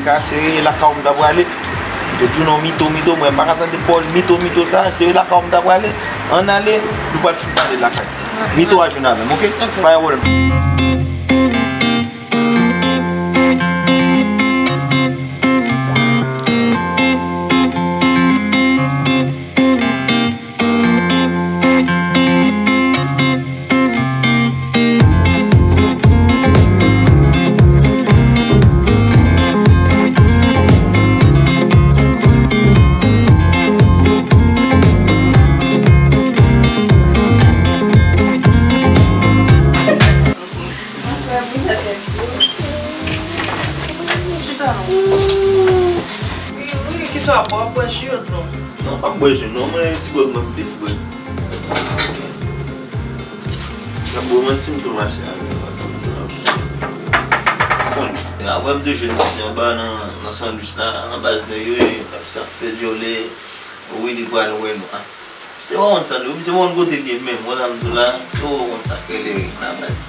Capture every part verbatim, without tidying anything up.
Ka sere lakay ou m ta prale. Yo di w non, Mito, Mito, mwen m pa ka tande pawòl Mito, Mito sa, sere lakay ou m ta prale. Ann ale, nou pral fin pale lakay. Mito a jwenn avè m, oke? Ok. Pa gen pwoblèm. Chita non. Wi, wi, kisa w ap bwè? W ap bwè ji ou dlo? Non, m p ap bwè ji, non, mwen, ti gwòg mwen m plis bwè. M ap bwè, mwen, si m tou mache avè l, paske m tou ap sou. Bon, apre m te jwenn misye anba nan, nan sandwich la, nan baz nèg yo ye, m ap sa fè dyòlè, wi, li pral wè nou. Ah. Se ou konn sa, wi, se ou konn kote l ye menm, wè sa m di w la, se ou konn sa k rele règ la, baz.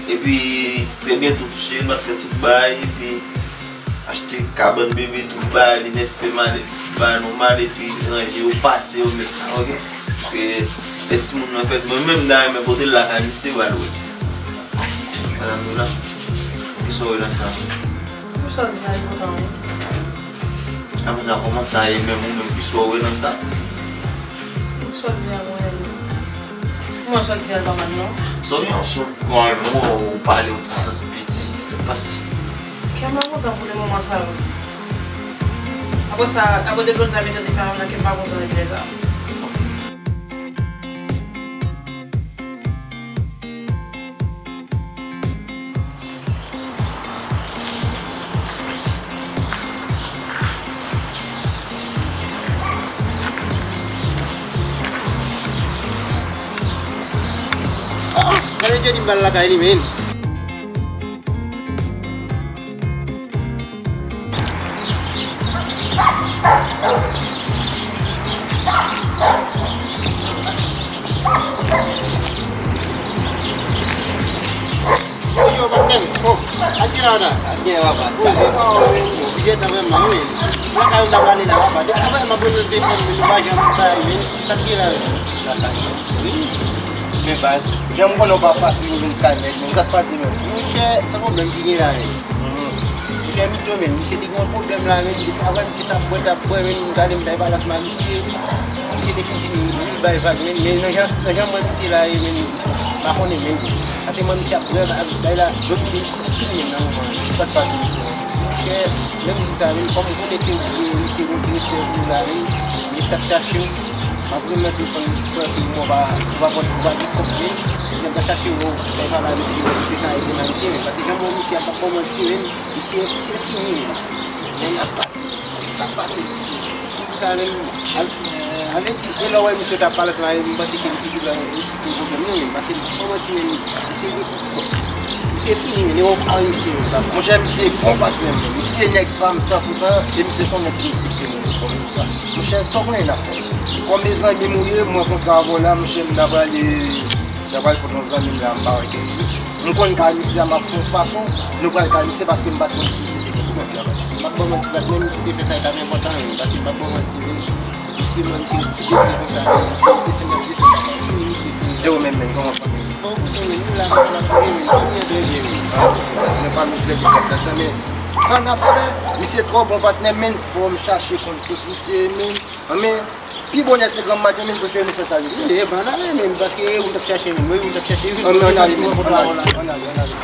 Epi, trè byento tou, cheri, m ap fè tout bagay, epi achte kabann bebe, tout bagay, linèt fè mal, epi tout bagay nòmal, epi ranje yo, pase yo, met la, oke? Paske lè timoun nan fèt, mwen menm, m ta renmen pote l lakay misye, pral wè. Madanm nou la, kisa w wè nan sa? Pou sa w di sa, li kontan, wi. Apre sa, kòman sa ye menm, ou menm, kisa w wè nan sa? Pou sa w di a, mwen, kòman sa w di a, pa mal, non? Sa w gen yon son, mwen, ou pale yon ti sans piti, se pa si. Kè m pa kontan pou le moman sa, wi. Apre sa, apre de dlo sa, mete te fè avè m nan, kè m pa kontan depi lè sa. Oh, gade Jenny m pral lakay li, men. Yo, patnè m. Oh, ak gen la, ak gen la, papa. Poze pa w, men. Ou jete nan men m, wi. Lakay ou ta prale la, papa. Depi apre m ap rele w telefòn, men nou pa janm bay, men. Sa k gen la, men? Lakay mwen. Wi. Men baz, jan m konnen w pa fasil ou vin kay nèg, men sa k pase menm? Monchè, sa pwoblèm ki gen la, men? Monchè, Mito, men, misye te gen yon pwoblèm la, men, depi avan misye t ap bwè, t ap bwè, men, gade m t al pale ansanm ak misye. Misye te fin di m, li bay vag, men, men nan jan, nan jan m wè misye la ye, men, m pa konnen, men, paske mwen, misye ap bwè, ap bay la, lòt moun, misye ap fini menm nan moman an. Sa k pase, misye? Monchè, menm jou sa, men, kòm ou konnen se ou ki misye, gon ti respè pou ou la, men, misye t ap chache w, m ap renmen telefòn, pran pi, mwen pa, ou pa, ou pa gen kòb, men, nèg la chache w, bay pale ak misye, wè si te ka ede m ak misye, men, paske jan m wè misye ap, m ap ba w manti, men, misye, misye fini, men. Men sa k pase, mesye? Sa k pase, mesye? Sa menm, al-, avèti, e lè w wè misye t ap pale ansanm avè m, m panse ke misye te pral esplike pwoblèm nan, men, paske m pa manti, men, misye, misye fini, men, e w pa wè misye, men, papa. Monchè, misye bon patnè m, men. Misye nèg pa m san pou san, e misye se yon nèg ki respekte m, fò m di w sa. Monchè, sa w konnen n ap fè? Kòm e zanmi m ou ye, mwen kontre avè w la, monchè, m ta prale, m ta prale kote yon zanmi m la, m pa wè kèk jou. M konn kay misye a, m ap fè yon fason, nou pral kay misye paske m pa t konn si misye te gen pwoblèm nan baz. M ap ba w manti, patnè m, si w te fè sa, li t ap enpòtan, wi, paske m p ap ba w manti, wi. Misye, mwen, misye, misye te vle konsa, misye desann, ap desann, ap fini, misye fini. E ou menm, menm, kòman fanmi? Bon, kote, men, nou la, nou la, kote, men, nou byen, trè byen, men. Ah, ok, baz, mwen pa nou trè byen nan sans sa, men sa n ap fè, misye twò bon patnè, men, fò m chache konn kot misye, men, men, pi bonè se granm maten, men, prefere nou fè sa jodi a. Wi, e ban n ale, men, paske ou t ap chache, men, wi, ou t ap chache, wi. An, men, ann ale, men, ann ale, ann ale, ann ale.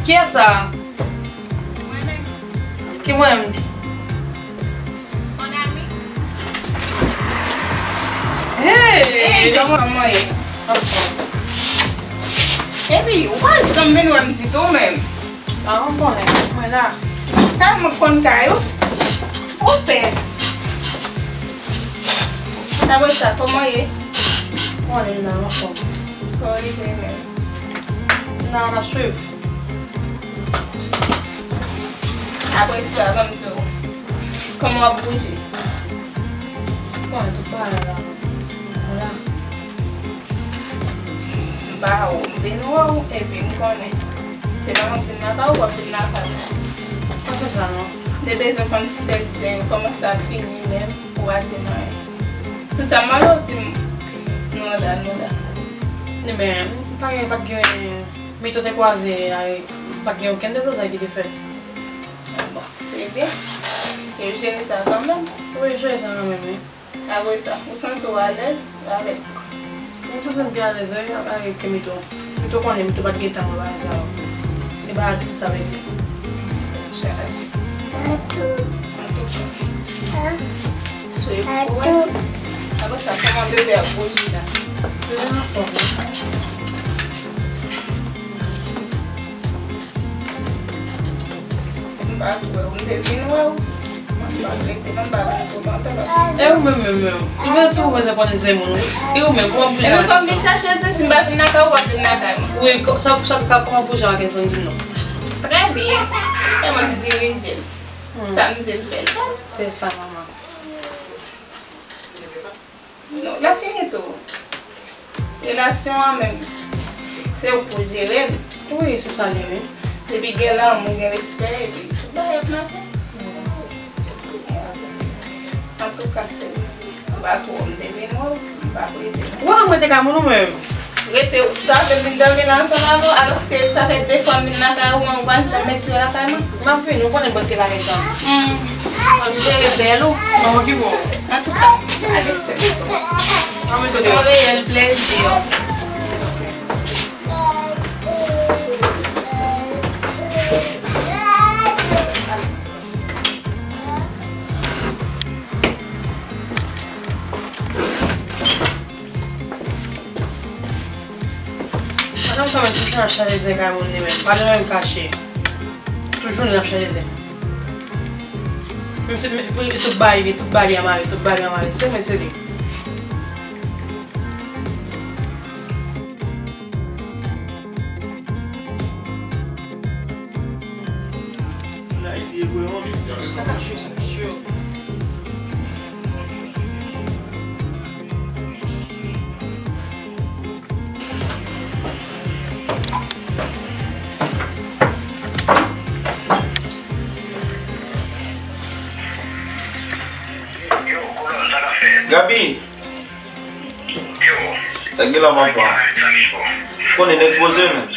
Kiyès sa? Mwen menm. Ki mwen menm? Mon ami. Hey, kòman, kòman ye? Epi, ou pa janm vin wè m ditou menm. Pa konnen, mwen la. Sèlman konn kay ou. Ou pès. Apre sa, kòman ye? Mwen menm nan anfòm. Sa w rive menm? Nan, n ap swiv. Apre sa, ban m di w, kòman w ap bouje? Bon, tout bagay la. Voilà. M pa wè w, m vin wè w, epi m konnen se pa m ap vin lakay ou, w ap vin lakay mwen. Pa fè sa non. M te bezwen konn ti tèt zen yo, kòman sa fini menm, ou pa di m anyen. Tout sa m mande w di m, nou la, nou la. Ebyen, pa gen, pa t gen, Mito te kwaze, pa t gen okenn deblozay ki te fèt. Ah bon, se byen. Yo jere sa kanmenm. Wi, yo jere sa kanmenm, wi. Apre sa, ou santi w alèz avèk? Mwen santi m byen alèz, wi, avèk Mito. Mito konnen Mito pa t gen tan pou bagay sa yo. Li pa atis avèk li. Tèt chaje. Antouka. Swe pou wè. Apre sa, kòman bebe ap bouji la? Li anfòm, wi. M pa t wè w, m te vin wè w. Mwen m pa t rete non, m pa t rete twò lontan paske. E ou menm, menm, menm. Ou menm tou, ou bezwen konnen zen moun, wi. E ou menm, kòman pou jan. Ebyen, fò m vin chache l, se si m pa vin lakay ou, w ap vin lakay mwen. Wi, kò-, sa, sa, sa, kòman pou jan Kenson di m non? Trè byen. E mwen m dirije l. Hmm. Sa m di l fè l fè. Se sa, manman. Non, l ap fini tou. Relasyon an menm, se ou k pou jere l. Wi, se sa l ye, wi. Depi gen lanmou, gen respè, epi tout bagay ap mache. Antouka, se m pa twò, m te vin wè w, m pa prete non. Ou pa janm rete kay moun ou menm? Rete, sa vle m vin dòmi la ansanm avè w, alòske sa fè de fwa m vin lakay ou, men ou pa janm envite lakay mwen. M ap vini, ou konnen m prèske pa gen tan. Hmm. Mwen m jere bèl ou. Mwen okipe w. Antouka, ale sè. Se yon reyèl plezi. Madanm sa menm toujou nan chaje zen kay moun li menm. Pa janm menm kache. Toujou nan chaje zen. Menm si, men, pou tout bagay li, tout bagay li anmare, tout bagay li anmare. Se mwen, se li. Sa pa cho, sa pa cho. Gaby! Sa k gen la, papa? Konnen nèg poze, men.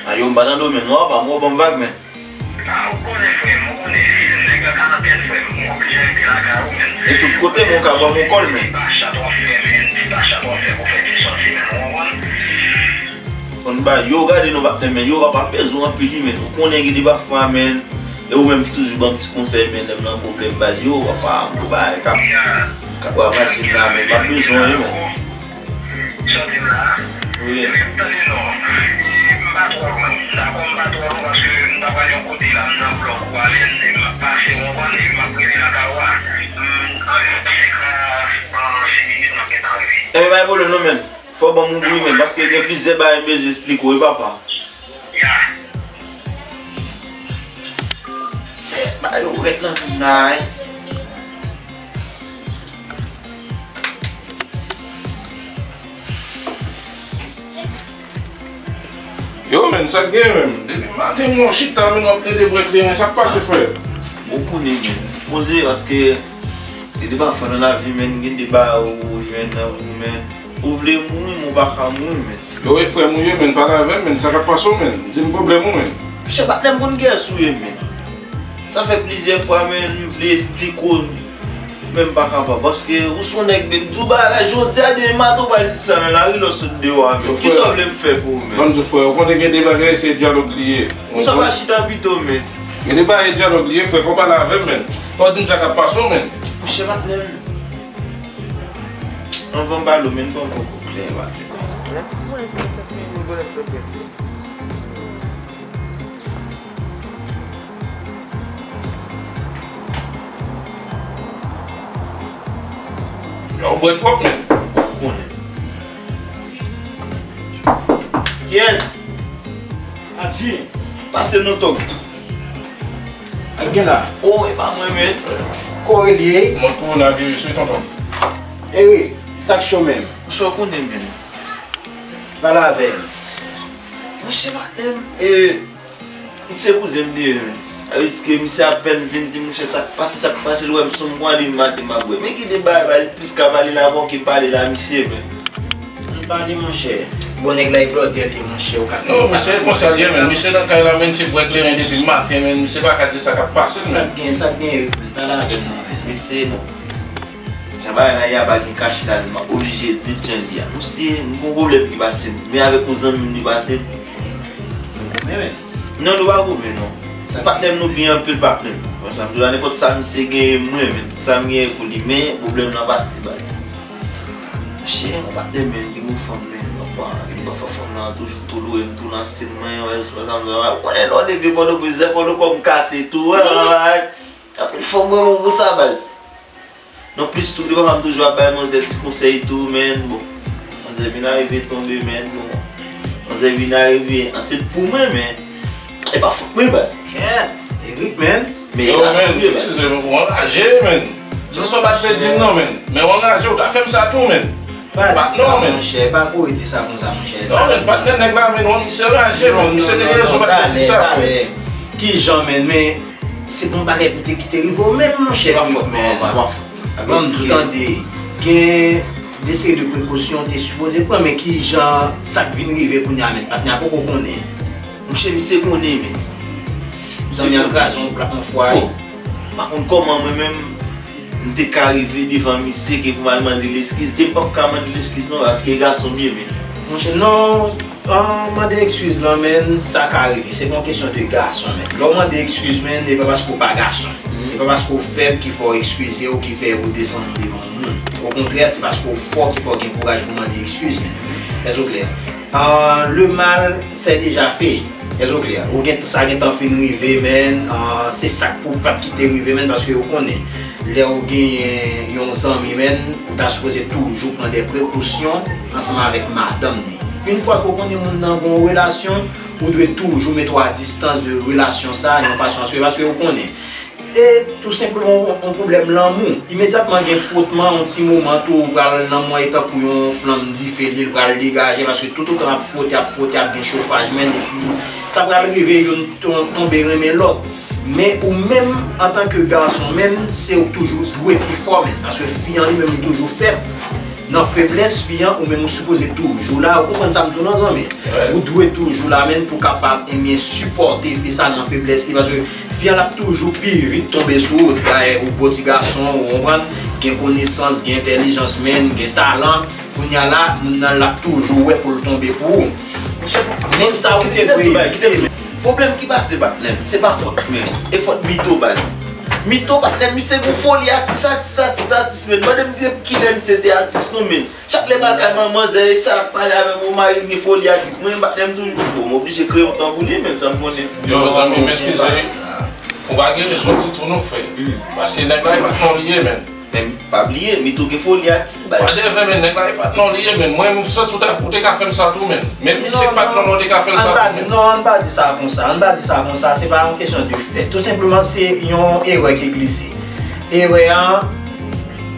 A yo, m pa nan domèn non, papa, m wè w ban m vag, men. E tout kote, men w ka ban m yon kòl, men. Konn ba yo, gade non, patnè, men yo, papa, m bezwen w anpil, wi, men. Ou konnen gen de pafwa, men. E ou menm ki toujou ban m ti konsèy, men, lè m nan pwoblèm, baz, yo, papa, m pou bagay k ap, k ap ravaje m la, men, m ap bezwen w, wi, men. Sa w di m la? Wi. Ebyen, tande non. E, m pa twò lwen. Dakò, m pa twò lwen paske m ta pral yon kote la, m nan blòk ou a Lèzè, m ap pase, w konprann, epi m ap rive lakay ou a. M, anviwon senk a, a, sis minit, m ap gentan rive. Ebyen, pa gen pwoblèm non, men. Fò w ban m yon bri, men, paske gen plizyè bagay m bezwen esplike w, wi, papa. Ya. Se bagay yo rèd nan moun la, wi. Yo, men, sa k gen, men? Depi maten, m wè w chita, men w ap plede bwè kleren. Sa k pase, frè? Ou konnen, men. Poze, paske gen de pafwa nan lavi, men, gen de bagay ou jwenn nan vi w, men. Ou vle mouri, men w pa ka mouri, men. Yo, e frè m ou ye, men, pale avè m, men, sa k ap pase w, men? Di m pwoblèm ou, men. Monchè, patnè m konn kiyès ou ye, men. Sa fè plizyè fwa, men, m vle esplike w, men m pa kapab. Paske ou se yon nèg, men, m di w bagay la, jodi a, demen maten, ou pral di sa nan lari lè w sot deyò a, men. Kisa w vle m fè pou ou, men? Ban m di w, frè, ou konnen gen de bagay, se dyalòg li ye. Ou sa pa chita pito, men. Gen de bagay, dyalòg li ye, frè, fò w pale avè m, men. Fò w di m sa k ap pase w, men. Monchè, patnè m. Anvan m pale w, men, m poko klè, patnè. Ou konnen sou konsyans mwen, yon bonè m fè prèske. Ou bwè twòp, men. Ou konnen. Kiyès? Adji. Pase non, tòg. Sa k gen la? O, e pa mwen, men. Kòrelye. Mwen kowonaviris, wi, tonton. Erik, sa k cho menm? Ou cho konnen, men. Pale avè m. Monchè, patnè m, e, misye kouzen m li ye, men. Sa vle di ke misye apèn vin di, monchè, sa k pase, sa k pase, l wè m sonm, m ale maten, m ap bwè. Men ki de bagay, bagay, plis ka pale la, bon, ki pale la, misye, men. Li pale, monchè. Bon, nèg la, e blòdè li ye, monchè, ou ka Non, misye konsa l ye, men. Misye nan kay la, men, se bwè kleren depi maten, men. Misye pa ka di sa k ap pase l, men. Sa k gen, sa k gen, Erik, men. Pale avè m non, men. Misye, bon. Jan bagay la ye a, pa gen kache ladan, m oblije di l jan l ye a. Misye, m gen yon pwoblèm ki pase m, men avèk yon zanmi m li pase m. Nou goumen, men. Non, nou pa goumen, non. Patnè m, nou byen anpil, patnè m. Bon, sa m di w la, nenpòt sa misye genyen, m renmen. Sa m genyen pou li, men pwoblèm nan pase, baz. Monchè, yon patnè m, men, li gen yon fanm, men, li pa, li pa fè fanm nan toujou tou lwe m, tou nan stil mwen, wè, wè sa m di w la. Ou konnen lè w leve Pòtoprens, zè Pòtoprens kòm kase tou, wè, wè, wè. Anpil fanm renmen w pou sa, baz. Non, plis tou, li pa fè m toujou ap bay manzè ti konsèy tou, men, bon. Manzè vin arive tonbe, men, bon. Manzè vin arive ansent pou mwen, men e pa fòt mwen, baz. Kèt, Erik, men. Men Yo, men, eskize m, ou anraje, men. Se sa w pa t vle di m, non, men. Men ou anraje, ou ta fè m sa tou, men. Pa di sa, monchè, pa kouri di sa konsa, monchè. Non, men, patnè nèg la, men, misye raje, men. Misye te gen rezon pa t vle di sa, frè. Kijan, men, men, se pa yon bagay pou te kite rive w menm, monchè, Erik, men. Ban m di w, tande, gen de seri de prekosyon w te sipoze pran, men kijan sa k vin rive kounye a, men, patnè a poko konnen. Monchè, misye konnen, men. Zanmi an kraze yon pla-, yon fwaye. Bon, pa konn kòman mwen menm, m te ka rive devan misye ke pou m al mande l eskiz. E m p ap ka mande l eskiz non, paske e gason m ye, men. Monchè, non, an, mande eskiz lan, men, sa ka rive. Se pa yon kesyon de gason, men. Lè w mande eskiz, men, e pa paske w pa gason. E pa paske w fèb ki fè w eskize w, ki fè ou desann ou devan yon moun. Okontrè, se paske w fò ki fè w gen kouraj pou w mande eskiz, men. Èske w klè? Ah, le mal, c'est déjà fait. Èske w klè? Ou gen, sa gentan fin rive, men, ah, se sa k pou pa t kite rive, men, paske ou konnen, lè ou genyen yon zanmi, men, ou ta sipoze toujou pran de prekosyon ansanm avèk madanm ni. Yon fwa ke ou konnen moun nan gen yon relasyon, ou dwe toujou mete w a distans de relasyon sa, yon fason asire, paske ou konnen, E tou senpleman yon, yon pwoblèm lanmou. Imedyatman gen fwotman, yon ti moman tou, ou pral lanmou an e tankou yon flanm dife, li pral degaje, paske toutotan ap fwote, ap fwote, ap gen chofaj, men, epi sa pral rive youn ton-, tonbe renmen lòt. Men ou menm, antanke gason, men, se ou k toujou dwe pi fò, men, paske fi an li menm, li toujou fèb. Nan feblès fi an, ou menm ou sipoze toujou la. Ou konprann sa m di w lan, zanmi? Ou dwe toujou la, men, pou kapab, ebyen, sipòte fi sa nan feblès li, paske fi an l ap toujou pi vit tonbe sou ou. Dayè, ou gwo ti gason, ou konprann, gen konesans, gen entèlijans, men, gen talan. Kounye a la, moun nan l ap toujou wè pou l tonbe pou ou. Men sa ou te dwe evite, men. Pwoblèm ki pase, patnè m, se pa fòt mwen, e fòt Mito, baz. Mito, patnè m, misye gon foli atis, atis, atis, atis, men. Mande m depi kilè misye te atis, non, men. Chak lè m al kay manzè, e sa l ap pale avè m, o, mari m gen foli atis. Mwen, patnè m toujou, bon, m oblije kreye yon tan pou li, men, sa m konnen. Yo, zanmi m, eskize. Ou pa gen rezon ditou, non, frè. Paske nèg la, e patnè w li ye, men. Men pa bliye, Mito gen foli atis, baz. Whatever, men, nèg la, e patnè w li ye, men. Mwen, m santi w ta, ou te ka fè m sa tou, men. Men misye k patnè w lan, ou te ka fè l sa tou, men. Non, ann pa di sa konsa, ann pa di sa konsa, se pa yon kesyon de fè. Tou senpleman, se yon erè ki glise. Erè an,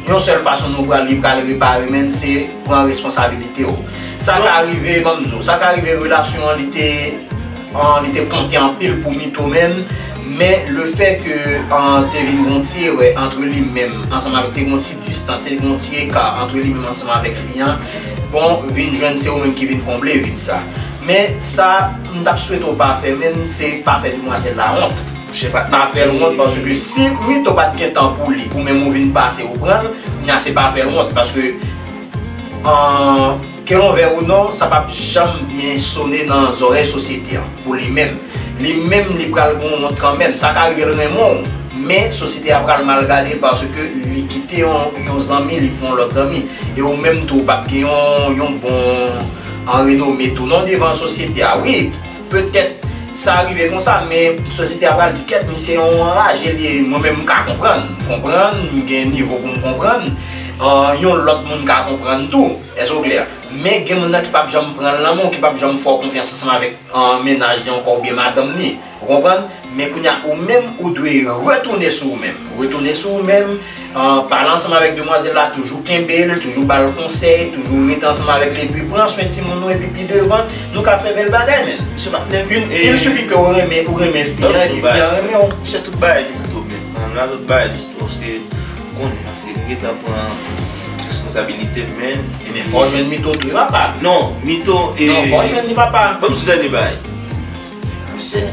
yon sèl fason nou pral, li pral repare, men, se pran responsabilite w. Sa ka rive, ban m di w, sa ka rive relasyon an, li te an, li te konte anpil pou Mito, men, men le fè ke, an, te vin gon ti erè antre li menm ansanm avèk, te gon ti distans, te gon ti eka antre li menm ansanm avèk fi an, bon, vin jwenn se ou menm ki vin konble vid sa. Men sa m t ap swete w pa fè, men, se pa fè demwazèl la wont. Pa fè l wont, paske si Mito pa t gen tan pou li, ou menm ou vin pase, ou pran l, kounye a se pa fè l wont, paske, an, que l'on veuille ou non, sa p ap janm byen sone nan zòrèy sosyete an, pou li menm. Li menm, li pral gen wont kanmenm. Sa ka rive l renmen w, men sosyete a pral mal gade l paske li kite yon, yon zanmi, li pran yon lòt zanmi. E ou menm tou, ou p ap gen yon, yon bon, an, renome tou non devan sosyete a. Wi, petèt, sa rive konsa, men sosyete a pral di, kèt, misye yon anraje li ye. Mwen menm, m ka konprann. M konprann, m gen nivo pou m konprann. An, yon lòt moun ka konprann tou. Èske w klè? Men gen moun nan ki p ap janm pran l nan men w, ki p ap janm fè w konfyans ansanm avèk, an, mennaj li ankò oubyen madanm li. Ou konprann? Men kounye a, ou menm, ou dwe retounen sou ou menm. Retounen sou ou menm, an, pale ansanm avèk demwazèl la, toujou kenbe l, toujou ba l konsèy, toujou rete ansanm avèk li, epi pran swen timoun ou, epi pi devan, nou ka fè bèl bagay, men. Misye pa t nèg. Il suffit ke ou renmen, ou renmen fi an, epi fi an renmen w. Misye tout bagay listò, men. Nan tout bagay listò, paske konnen, paske m gentan pran responsabilite m, men. Men fò w jwenn Mito tou, wi, papa. Non, Mito, e. Non, fò w jwenn li, papa. Ban m di w dènye bagay. Misye,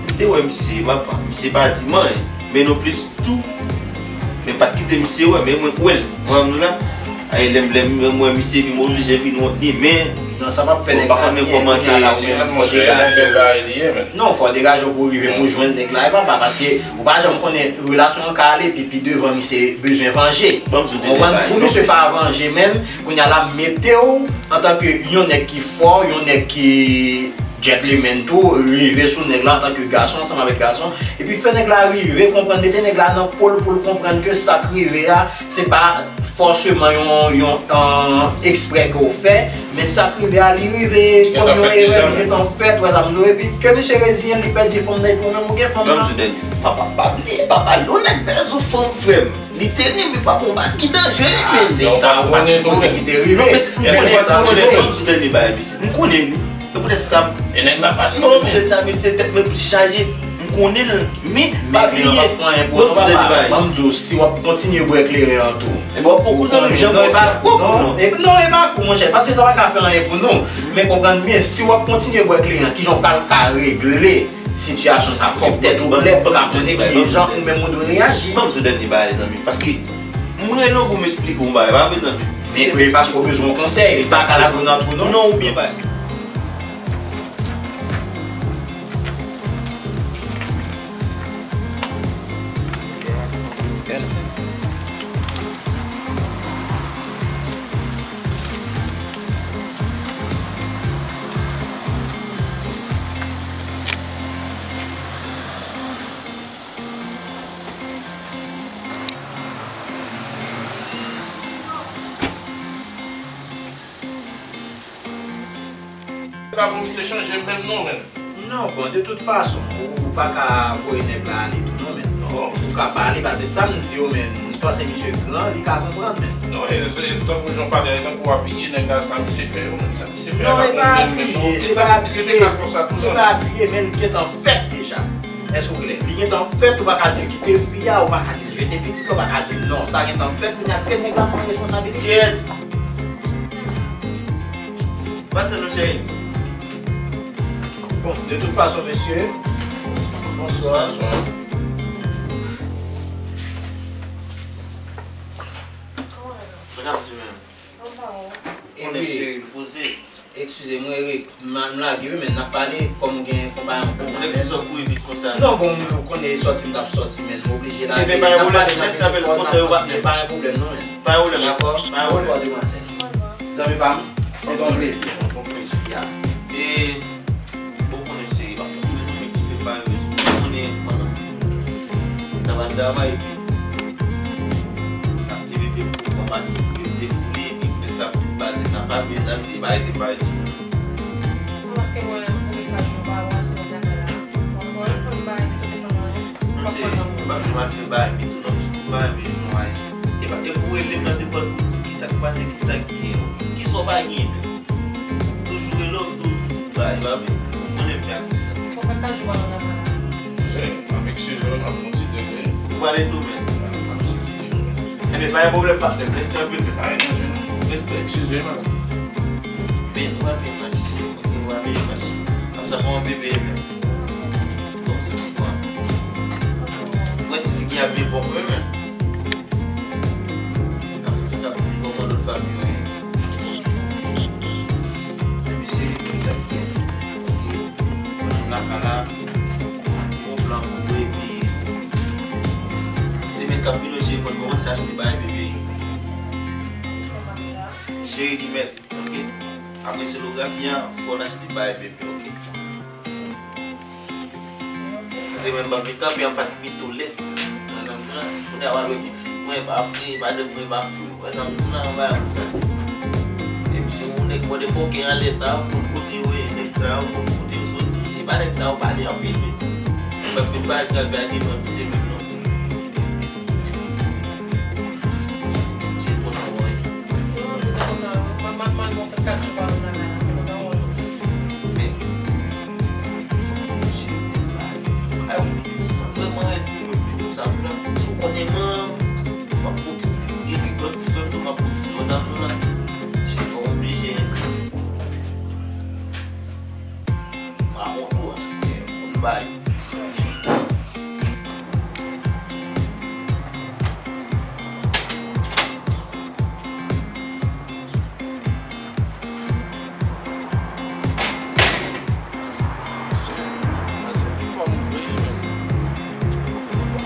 m te wè misye, papa. Misye pa di m anyen. Men non plis tou, men pa t kite misye wè, men mwen k wè l. Mwen menm la, ay, lè m, lè m wè misye, epi m oblije vin wont li, men. Non, sa p ap fè nèg la byen, kounye a la, ou menm, fò w degaje w. Non, fò w degaje w pou w rive pou w jwenn nèg la, e papa, paske ou pa janm konnen relasyon an ka ale, epi pi devan, misye bezwen vanje. Ou konprann? Pou misye pa vanje menm, kounye a la, mete w antanke yon nèg ki fò, yon nèg ki gentleman tou, rive sou nèg la antanke gason, ansanm avèk gason, epi fè nèg la rive konprann, mete nèg la nan po l pou l konprann ke sa k rive a, se pa fòseman yon, yon, an, eksprè ke w fè, men sa k rive a, li rive kòm yon erè, li gentan fèt, w wè sa m di w, epi ke misye reziyen l, li pèdi fanm nan, epi ou menm ou gen fanm nan. Papa, pa bliye, papa, lè yon nèg pèdi yon fanm, frè m, li te renmen papa w, ki danje li, men. Se sa, ou pa sipoze kite rive. Non, men m konnen, m konnen, ban m di w dènye bagay, mesye. M konnen li. E poutèt sa, e nèg la pa t non, men. Poutèt sa, mesye, tèt mwen plis chaje. M konnen l, men pa bliye. Ban m di w dènye bagay. Ban m di w, si w ap kontinye bwè kleren an tou. Ebyen, w ap poko zanmi m, jan mwen pa poko, non. E, non, e pa kou, monchè, paske sa pa ka fè anyen pou nou. Men konprann byen, si w ap kontinye bwè kleren an, kijan w pral ka regle sitiyasyon sa, fòk tèt ou klè pou ka konnen ki jan ou menm ou dwe reyaji. Ban m di w dènye bagay, zanmi, paske m rele w pou m esplike w yon bagay, pa vre, zanmi? Men, men paske w bezwen yon konsèy, li pa ka lage w nan twou, non? Non, oubyen pa. Se pa pou misye chanje menm non, menn. Non, bon, de tout fason, ou, ou pa ka voye nèg la ale tou non, menn. Non. Ou ka pale, paske sa m di yo, menn, m panse misye gran, li ka konprann, menn. Non, e se tankou jan w pale a, e tankou w apiye nèg la, sa misye fè yo, menn, sa misye fè a pa konvenn menm non. Se pa apiye, se pa apiye, men l gentan fèt deja. Èske w klè? Li gentan fèt, ou pa ka di l kite fi a, ou pa ka di l jete pitit la, ou pa ka di l non. Sa gentan fèt, kounye a, ke nèg la pran responsabilite. Kiyès? Pase non, cheri. Bon, de tout fason, mesye, bonswa. Bonswa. Sa k ap di menm? Konnen cheri, m poze. Eskize m, wi, Eric. M, m lage, wi, men n ap pale kòm ou gen konpayon pou mwen. Konnen kisa w kouri vit konsa? Non, bon, ou konnen e sòti m t ap sòti, men m oblije lage. Ebyen, pa gen pwoblèm, lè sa bèl konsa, yo pa, men pa gen pwoblèm, non, men. Pa gen pwoblèm, dakò? Pa gen pwoblèm. Zanmi pa m, se t on plezi. Yon plezi. Ya. E, bon, konnen se, pa fè konnen nou menm ki fè l pa yo, sou konnen pandan sa pa travay, epi ap leve pye pou pran machin pou yo defoule, epi mèt sa plis baze nan pa mezanmi, te bay te bay sou. Non, paske mwen, pou mwen pa jwe pa wè se yon bagay la. Ankò yon fwa, m pa renmen telefòn nan. Non, se, m pa jwe mal fè bay, men tou non, plis tou bay, men jwe ay. E pa, e pou rele m nan telefòn pou di m kisa k pase, kisa k gen, kisa w pa gen tou. Toujou rele w, toujou, toujou bay, pa vre? Ou konnen m fè aksyon sa. Ou fè kaj ou pa nan afè la. Monchè, m ap eskize w, m ap fè yon ti degre. Ou pale tou, men. M ap fè yon ti degre. Ebyen, pa gen pwoblèm, patnè m. Mèsi anpil, men. Pa gen danje, non. Respè. Eskize, man. Men, nou pral byen fache. Ok, nou pral byen fache. Kòm sa, kòman bebe, men. Kòm se ti pwa. Mwen, ti figi a byen pwòp, men, men. Nan se sa k ap di kòman lòt fanmi yo ye. Epi se ki sa k gen. Paske mwen menm lakay la, yon plan pou mwen, epi semèn k ap vini yo, fò n kòmanse achte bagay bebe. Cheri, li mèt, ok? Apre senografi a, fò n achte bagay bebe, ok? Se mwen m ap vin kanpe anfas Mito lèd. Mwen menm Kounye a w al wè pitit mwen pa fre, madanm mwen pa fre. Wè sa m di w la, anba a konsa. E m si yon nèg mòde fòkè anlè sa, ou konn kote yo ye, nèg sa, ou konn kote yo soti. E pa nèg sa yo pale anpil wi. Mwen vin pale gade mwen se menm non. Se kontan mwen. Men, fòk mwen cheve pale. Ay, sa vrèman rèd pou mwen, men sa vle, si w konnen mwen, m ap fokis, gen kèk lòt ti frè m tou, m ap fokis yo nan nou la. Se fò oblije. Mwen a mon tou, moun bay. Se, mwen se anfòm vre, men.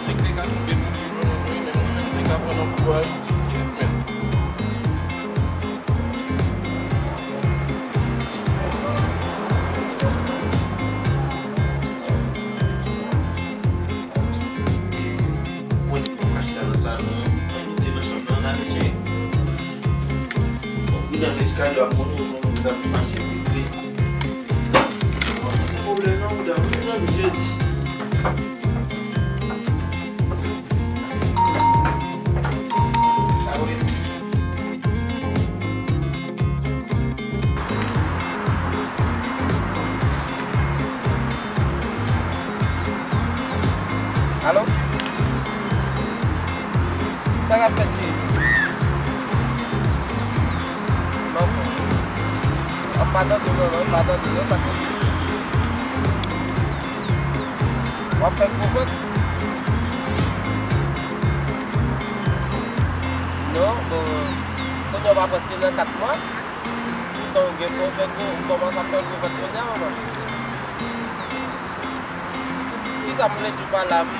Nèg te ka tonbe pou li jwenn yon vre, men mwen menm te ka pran yon kou a, kèt, men. Konnen nou pa ka chita nan salon an, ann moute nan chanm nan, n ale chè. Bon, wi, nan eskalye a, konnen yon moun k ap mache vit vre. Bon, se pwoblèm nan, mezanmi, Jezi. Alo? Sa k ap fèt, cheri? M anfòm. M pa tande w non, non, m pa tande w non, sa k rive? W ap fè gwo vant? Non, bon, kounye a w pa prèske nan kat mwa. Poutan w gen fè w fè gwo, ou kòmanse ap fè gwo vant kounye a, manman. Kisa m vle di w pa la? M, m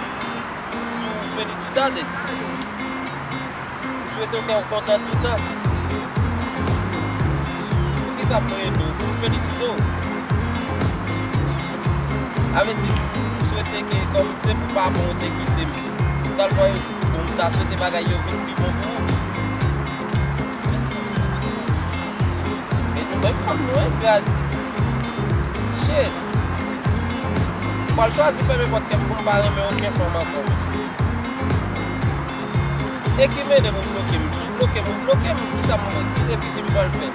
di w felicidades. M swete w kè w kontan toutan. Poukisa m rele w? Pou m felisite w. Sa vle di, m swete ke kòm se pou pa bon ou te kite m, talman bon, m ta swete bagay yo vin pi bon pou ou. E nou menm fanm nou, hein, Graz. Shit. M pral chwazi fèmen pòt kè m pou m pa renmen okenn fanm ankò, men. E ki mele m ou bloke m? Si w bloke m, ou bloke m. Kisa m, ki defisi m pral fè?